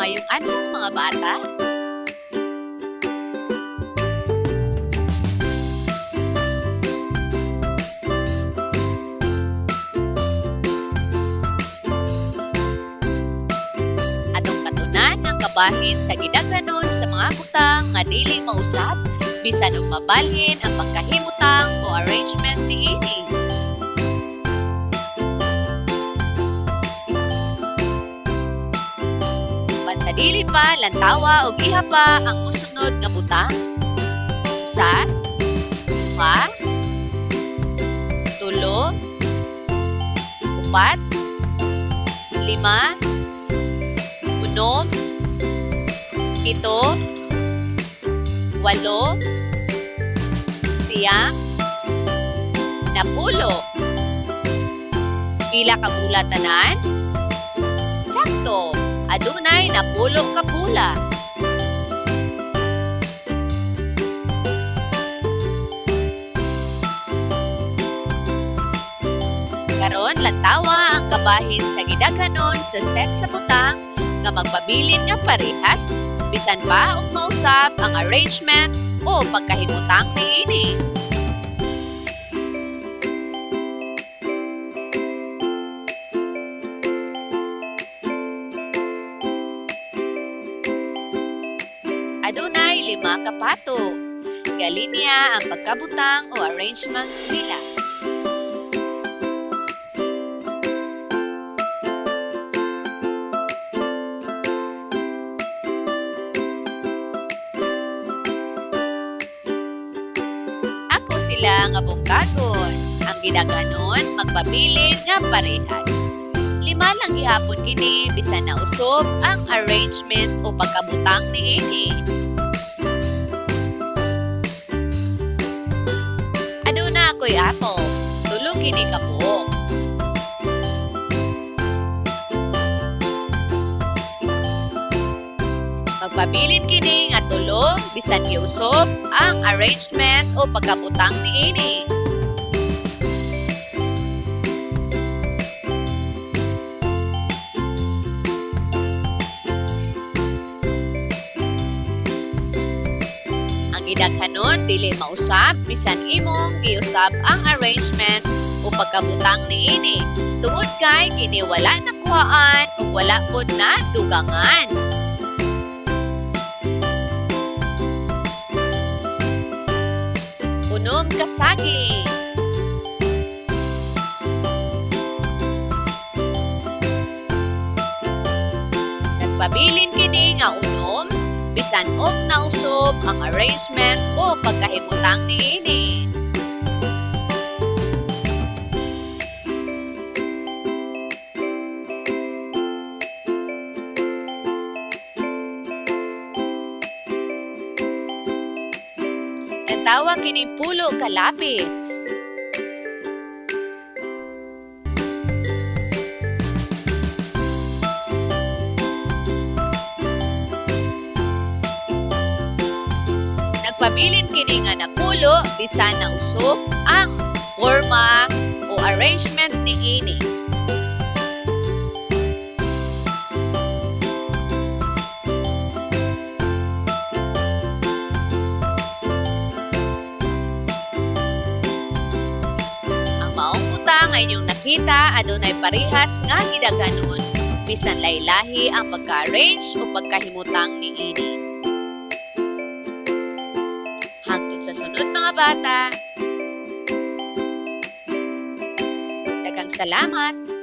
Maayong adlaw, mga bata. Atong katunan ang kabahin sa gidaghanon sa mga butang nga dili mausab bisan og mabalhin ang pagkahimutang o arrangement niini. Sa dili pa, lantawa og ihapa ang mosunod nga butang. Usa, duha, tulo, upat, lima, unom, pito, walo, 9, 10. Pila ka bula tanan? Sakto, adunay 10 ka bula. Karon, lantawa ang kabahin sa gidaghanon sa set sa butang nga magpabilin nga parehas bisan pa og mausab ang arrangement o pagkahimutang niini. Adunay 5 ka pato. Galinya ang pagkabutang o arrangement nila. Ako sila nga bungkagon. Ang gidaghanon magpabilin nga parehas. 5 lang gihapon kini bisan nausob ang arrangement o pagkabutang niini. Aduna ako'y apple. 3 kini kabuok. Magpabilin kini nga 3 bisan giusob ang arrangement o pagkabutang niini. Ang gidaghanon dili mausab bisan imong giusab ang arrangement o pagkabutang niini tungod kay kini wala nakuhaan ug wala pod na dugangan. 6 ka saging. Nagpabilin kini nga 6 bisan og nausob ang arrangement o pagkahimutang niini. Natawa kini 10 ka lapis. Nagpabilin kini nga 10 bisan nausob ang forma o arrangement niini. Ang maong butang nga inyong nakita adunay parehas nga gidaghanon bisan laylahi ang pagka-arrange o pagkahimutang niini. Hangtod sa sunod, mga bata. Daghang salamat.